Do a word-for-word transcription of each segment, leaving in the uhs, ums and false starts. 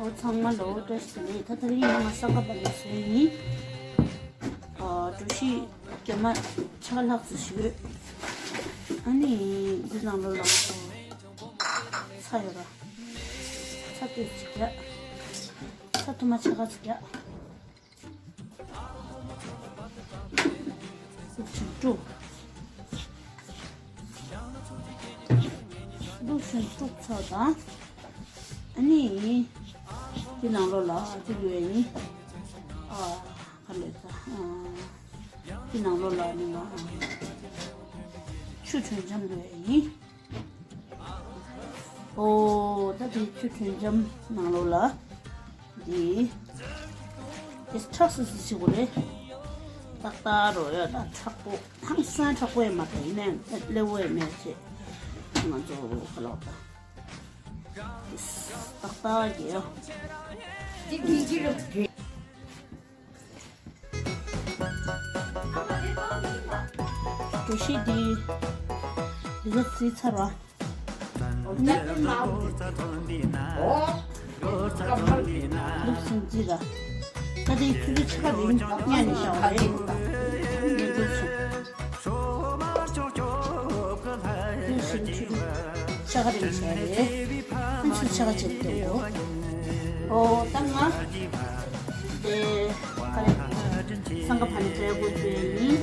ཨོ་ཚང་མ་ལོ་བཀྲ་ཤིས་བདེ་ལེགས། ད་དེ་རིང་ཡང་ང་སང་ག་པ་ལ་བཟོས་ཡིན། ཨ་གྲོ་ཞིབ་རྒྱ་མ་ཆ་ལྷག་ཙམ་ཞིག་ཡོད། ཨ་ནི་འདི་ནང་ལོ་ལ་ཚྭ་ཡོད་ར། ཚྭ་ཏོག་ཙམ་རྒྱག་ཚྭ་ཐུར་མ་ཕྱེད་ཀ་ཙམ་རྒྱག་བླུགས་ཤིང་དཀྲུགས། བླུགས་ཤིང་དཀྲུགས་ཚར་དང་། ཨ་ནི། འདི་ནང་ལོགས་ལ་འདི་ཡོད་ཡིན། ཨ། ག་ལེ་ཚ། ཨ། འདི་ནང་ལོགས་ལ་ནི་ང་ཆུ་དྲོན་འཇམ་ཡོད་ཡིན། ཨོ། ད་དེ་ཆུ་དྲོན་འཇམ་ནང་ལོགས་ལ། འདི། དེ་ཁྲག་སིལ་སིལ་བྱེད་དགོས་རེད། ཏག་ཏག་རོ་ཡ་ད་མཁྲེགས་པོ། ཧང་སང་མཁྲེགས་པོ་ཡ་མ་ད་ཡིན་ནའི་སླེ་བོ་ཡ་མེད་ཚེ། ང་ཚོ་ག་ལོག་ད། ཏག་ཏག་གི་ཡ། འདི་འདི་འདི་རུ་འདི། གྲོ་ཞིབ་འདི། འདི་ཚོ་བཟི་ཚར་བ། ལུག་སིན་ཙི་ར། ད་དེ་ཆུ་ཚོད་ཕྱེད་ཀ་རིང་ཉལ་ནས་བཞག་པ་རེད། ལུག་སིན་ཆུ་ཚོད་ཕྱེད་ཀ་རིང་བཞག་རེད། ཨ་ཆུ་ཚོད་ཕྱེད་ཀ་བྱས་ཏེ་འདུག་ཨོ་ད་ང་དེ་ག་རེ་སང་ག་ཕ་ནི་བཙལ་དགོས་ཚོད་ཡིན།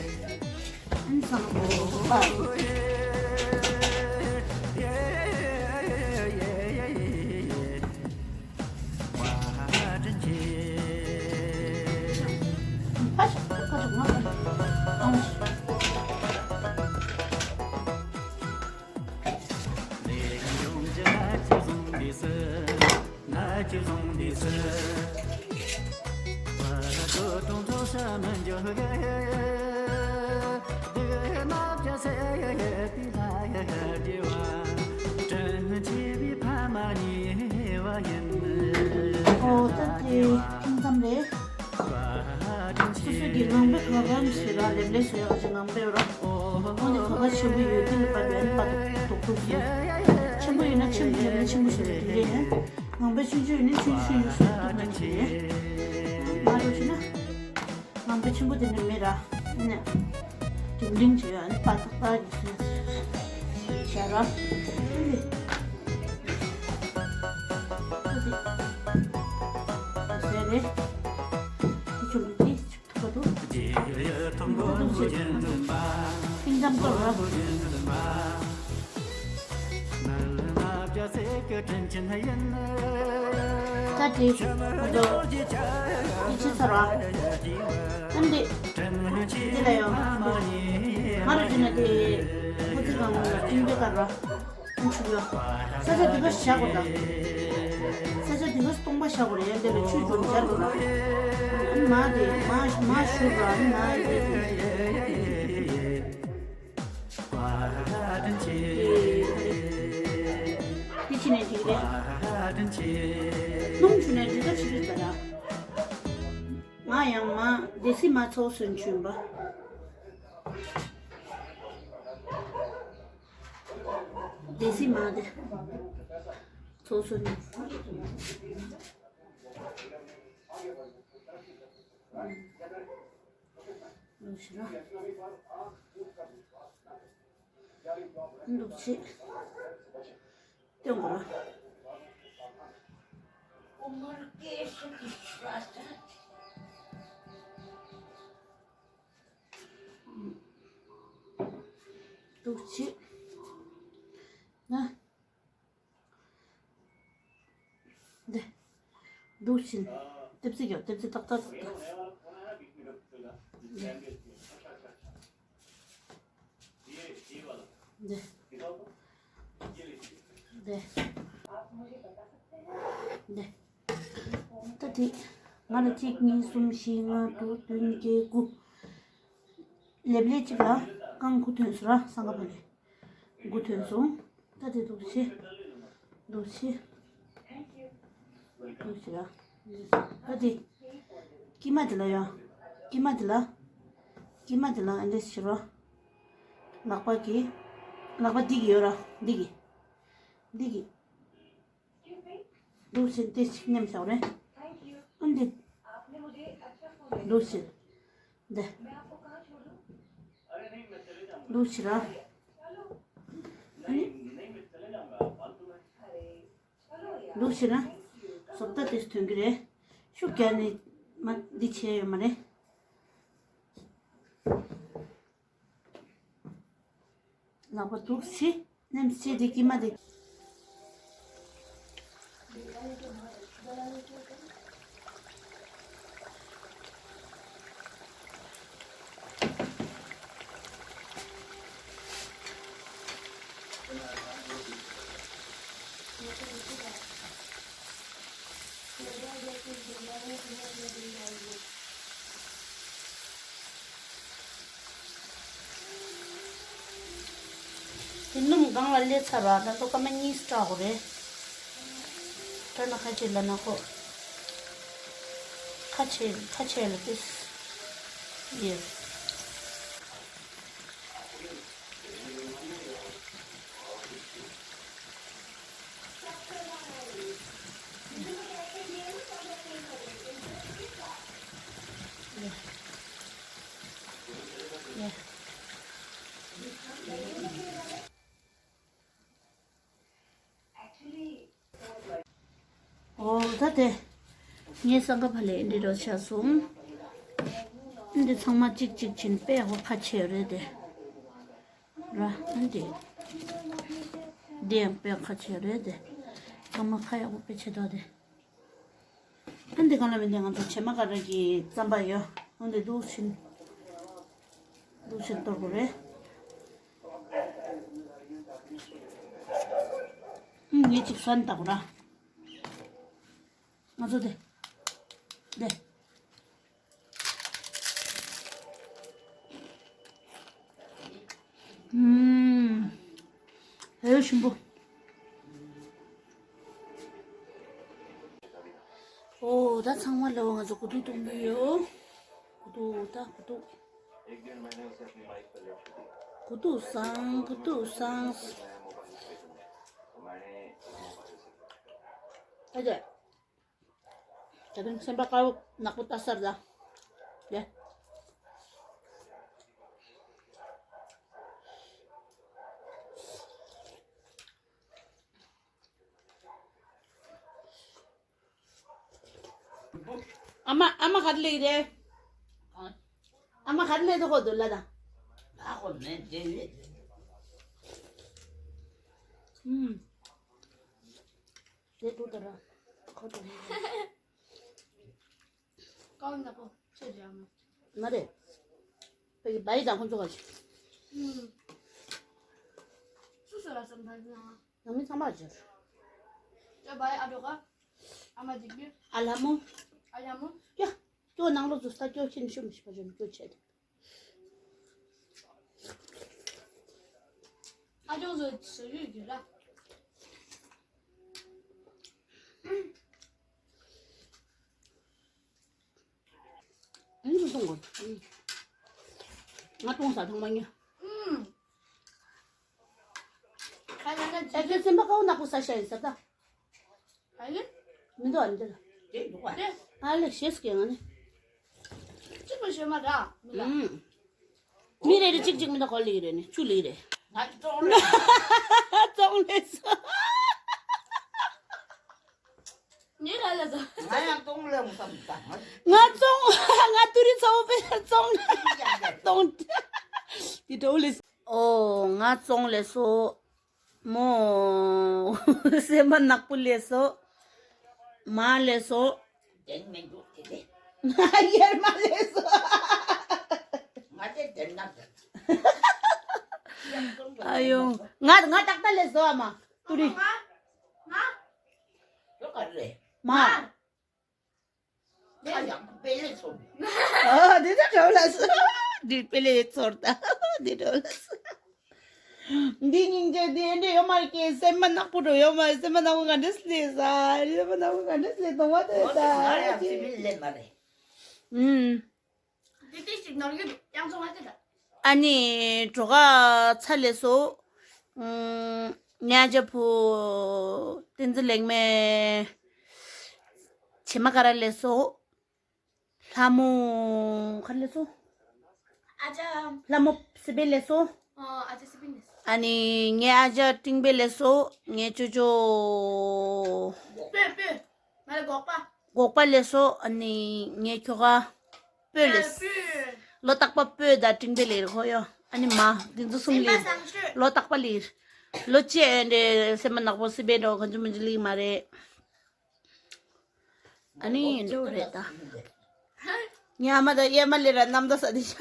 ཨོ་ད་དེ་ཁྱིམ་མཚམས་རེད། སོ་སོ་གི་ངང་པའི་ག་གམ་ཞིག་ར་ལེབ་ལེབ་བཟོ་ཡག་ཅིག་ངང་པའི་ར། འོ་ནི་ག་ག་ཆེན་པོ་ཡོད་དུས་ལ་པ་ཡོད་ནི་པ་དུ་དུག་དུག་ཟེར། ཆེན་པོ་ཡོད་ན་ཆེན་པོ་ལེབ་ལེབ་ཆེན་པོ་ཞིག་རེད་དུས་རེད། ངང་པའི་ཆུང་ཆུང་ཡོད་ན་ཆུང་ཆུང་ཡོད་ཟེར་དུག་ན་ཆེ། མ་འགྲོ་ཆེ་ན། ངང་པའི་ཆེན་པོ་དེ་འདྲ་མེད་ར། ཨ་ནི། ལྡིང་ལྡིང་བྱེད་ཡ་ནི་པ་ཏག་ཏག་གི་ཟེར། བྱ་ར། ཨ་ནི། ཨ་ནི། ཟེར་རེད། དེ་ཆུང་གི་དེ་ཐུག་པ་འདུག་ཐུག་པ་འདུག་ཟེར། ཤིང་ཙམ་ཏོག་ར། ད་དེ་ང་ཚོ་དེ་ཕྱི་ཚར་བ། ཨ་འདི་འདི་ལ་ཡོང་། ང་རུ་བྱུང་ན་དེ་ཁོ་ཚོའི་སྒང་ལ་ཀྲིང་པའི་ཀར་ར། ཨ་ཆུ་ཡོ། ས་ཆ་འདི་ག་བཞག་དགོས་ད། ས་ཆ་འདི་ག་སྟོང་ ཤ་གོ་རེ་ཡན་དེ་ལ་ཆུ་ཅུང་སྦྱར་དགོས་ར། མ་དེ་མ་མ་ཞུ་ར་མ་དེ། དེ་ཕྱི་ནས་འགྲིག་རེད། སྣུམ་ཆུ་ནས་འགྲིག་ག་ཆི་རིག་ད་ར། ང་ཡང་མ་དེ་སི་མ་ཚོགས་སོན་ཆུན་པ། དེ་སི་མ་དེ་ཚོགས་སོན། འདུག་ཤི་ར། འདུག་ཤི། སྟོན་དགོས་ར། འདུག་ཤི། ན། འདི། འདུག་ཕྱིན། ལྟེབ་རྩིག་ཡོད་ལྟེབ་རྩིག་ཏག་ཏག་ཏག་ཏག་འདི། འདི། འདི། འདི། ད་དེ། ང་ལ་གཅིག་གཉིས་གསུམ་བཞི་ལྔ་དྲུག་བདུན་བརྒྱད་དགུ། ལེབ་ལེ་གཅིག་ལ་རྐང་དགུ་ཐོན་སོང་ར་སང་ག་པ་ལས། དགུ་ཐོན་སོང་། ད་དེ་འདུག་ཤི། འདུག་ཤི། འདུག་ཤི་ར། ད་དེ། དཀྱིལ་མ་དེ་ལ་ཡ། དཀྱིལ་མ་དེ་ལ། དཀྱིལ་མ་དེ་ལ་ཨ་འདྲས་ཤི་རོ། ལག་པ་གི། ལག་པ་འདི་གི་ཡོད་ར་འདི་གི། འདི་གི། འདུག་ཤི་དེ་ཞིག་མཉམ་བཞག་རེད། ཨ་འདི། འདུག་ཤི། འདི། འདུག་ཤི་ར། ཨ་ནི། འདུག་ཤི་ར། བཟོ་ལྟ་དེ་ཐོན་གི་རེད། ཤུགས་རྒྱག་ནས་མ་འདི་བྱས་ཡོད་མ་རེད། ལག་པ་འདུག་ཤི། ནམ་ཤི་དེ་དཀྱིལ་མ་དེ། དེ་སྣུམ་སྒང་ལ་སླེབས་ཚར་བ་ད་ལྟ་སྐར་མ་གཉིས་སྐྲག་དགོས་རེད། སྐྲག་ན་ཁ་ཆེ་ལ་ན་ཁོ། ཁ་ཆེ་ཁ་ཆེ་ལ་ཏིས། ཡེ། ཡེ། ཡེ། ཨོ་ད་དེ། ངའི་སང་ག་ཕ་ལས་འདི་རོ་ཆ་སོང་། འདི་ཚང་མ་གཅིག་གཅིག་ཕྱིན་དཔེ་ཧོ་ཁ་ཆེ་རེད་དེ། ར་ཨ་འདི། འདི་ཡང་དཔེ་ཁ་ཆེ་རེད་དེ། ཚང་མ་ཁ་ཡག་པོ་དཔེ་ཆེ་ད་དེ། ཨ་འདི་གང་ལ་མི་འདི་ང་ཚོ་བྱེ་མ་ཀ་ར་གི་རྩམ་པ་ཡོད། ཨ་འདི་འདུག་ཕྱིན། འདུག་ཕྱིན་གཏོར་དགོས་རེད། ཨ་ངས་ཅིག་སོན་བཏགས་ར། ང་ཚོ་དེ། དེ། ཨུམ། ཨེ་ཞིམ་པོ། ཨོ་ད་ཚང་མ་ལ་ང་ཚོ་དགུ་ཐུག་གཏོང་གི་ཡོད། དགུ་ཐུག་ད་དགུ་ཐུག་དགུ་ཐུག་སང་དགུ་ཐུག་སང་། ཨ་ཅེ། ད་དུང་སེམས་པ་དཀར་པོ་ནག་པོ་ལྟ་སར་ལ། ཡ། ཨ་མ་ཨ་མ་ག་རེ་ལས་རེད། ཨ་མ་ག་རེ་ལས་དོ་ཁོ་དོ་ལ་ད། ཨ་ཁོ་ནས་དེ་ལས། ཨུམ། དེ་ཏུ་ཏ་ར། ཁོ་ཏུ་ནི། ཀའོ་ན་པོ་ཆེ་ཇ་མོ། མ་རེད། ཕ་གི་བའི་དང་ཁོ་ཚོ་ག་ཞིག་ཨུམ། སུ་སུ་ལ་སམ་ཕ་གི་ན། ང་མི་ཚང་མ་ཇོར། ཅོ་བའི་ཨ་འགྲོ་ག་ཨ་ལ་མོ། ཨ་ལ་མོ། ཡ། ཁྱོད་ནང་ལོགས་སུ་ས་སྐྱོ་ཁྱེད་ཤོམ་ཤི་པ་ཅོམ་སྐྱོ་ཆེ། ཨ་ཅོ་ཟོ་ཟོ་ཡོད་ཀྱི་ར། ཨ་ནི་གཏོང་གོ། ང་གཏོང་ས་ཐང་མ་ཉོ། ཨུམ། ཁ་ལ་ན་ཨེ་ཁྱོད་སེམས་པ་ཁ་བོ་ནག་པོ་ས་ཤ་ཡིན་ས་ད། ཨ་ནི། མི་འདུག་ཨ་འདི་ལ། དེ་འདུག་བ། དེ། ཨ་ལེ་ཤེས་ཀྱི་ང་ནི། གཅིག་པ་ཤོད་མ་ར་མི་ལ། ཨུམ། མི་རེ་རེ་གཅིག་གཅིག་མི་འདུག་གོ་ལི་རེ་ནི་ཆུ་ལི་རེ། ང་ཙོང་ལེ། ཙོང་ལེ་སོ། ཉེ་ར་ལ་ཟ། ང་ཡང་ཙོང་ལེ་མོ་བསམ་ད་ང་། ང་ཙོང་། ང་ཏུ་རི་ཚ་བོ་པེ་ཙོང་ལེ། ཙོང་། དེ་འདྲ་བོ་ལེ། ཨོ་ང་ཙོང་ལེ་སོ། མོ། སེམས་པ་ནག་པོ་ལེ་སོ། མ་ལེ་སོ། དེན་མེན་འདུག་དེ་དེ། ཡར་མ་ལེ་སོ། ང་དེ་དེན་ནག་དེ། ཨ་ཡོ། ང་ང་ཏག་ཏག་ལེ་སོ་ཨ་མ། ཏུ་རི། ང་ང་། ཡོ་ག་རེ། མ། ཨ་ཡང་པེ་ལེ་ཚོར། ཨ་འདི་ད་འགྲོ་ལ་སོ། འདི་པེ་ལེ་ཚོར་ད། འདི་འགྲོ་ལ་སོ། འདི་སྙིང་རྗེ་འདི་འདྲ་ཡོད་མ་རེད་ཀྱི། སེམས་པ་ནག་པོ་འགྲོ་ཡོད་མ་རེད། སེམས་པ་ནག་པོ་ག་འདྲ་སླེབས་ས། སེམས་པ་ནག་པོ་ག་འདྲ་སླེབས་དོ་བ་དེ་ད། ང་ཡང་སེམས་པ་ལེན་མ་རེད། ཨུམ། དེ་དེ་ཞིག་ནོར་གྱི་ཡང་ཚོ་མ་དེ་ད། ཨ་ནི་གྲོ་ག་ཚ་ལེ་སོ། ཨུམ། ཉ་ཇ་ཕུ། ཏིན་ཙི་ལེགས་མེ། བྱེ་མ་ཀ་ར་ལེ་སོ། ལྷ་མོ་ག་རེ་ལེ་སོ། ཨ་ཅག་ལྷ་མོ་སི་པེ་ལེ་སོ། ཨ་ཅག་སི་པེ་ལེ་སོ། ཨ་ནི་ངའི་ཨ་ཅག་སྤྲིང་པེ་ལེ་སོ། ངའི་ཅོ་ཅོ། སྤོས་སྤོས། ང་ལ་སྒོག་པ། སྒོག་པ་ལེ་སོ། ཨ་ནི་ངའི་ཁྱོ་ག་སྤོས་ལེ་སོ། ལོ་རྟག་པ་སྤོས་དང་སྤྲིང་པེ་ལེ་རེ་ཁོ་ཡོ། ཨ་ནི་མ་འདི་ཚོ་གསུམ་ལེ། ལོ་རྟག་པ་ལེ། ལོ་ཅེ་འདྲེ་སེམས་པ་ནག་པོ་སི་པེ་འགྲོ་ག་ཚོད་མི་འཇུ་ལི་མ་རེད། ཨ་ནི་འགྲོ་རེད་ད། ཉ་མ་དང་གཡས་མ་ལེ་ར་གནམ་ད་ས་དེ་ཤ།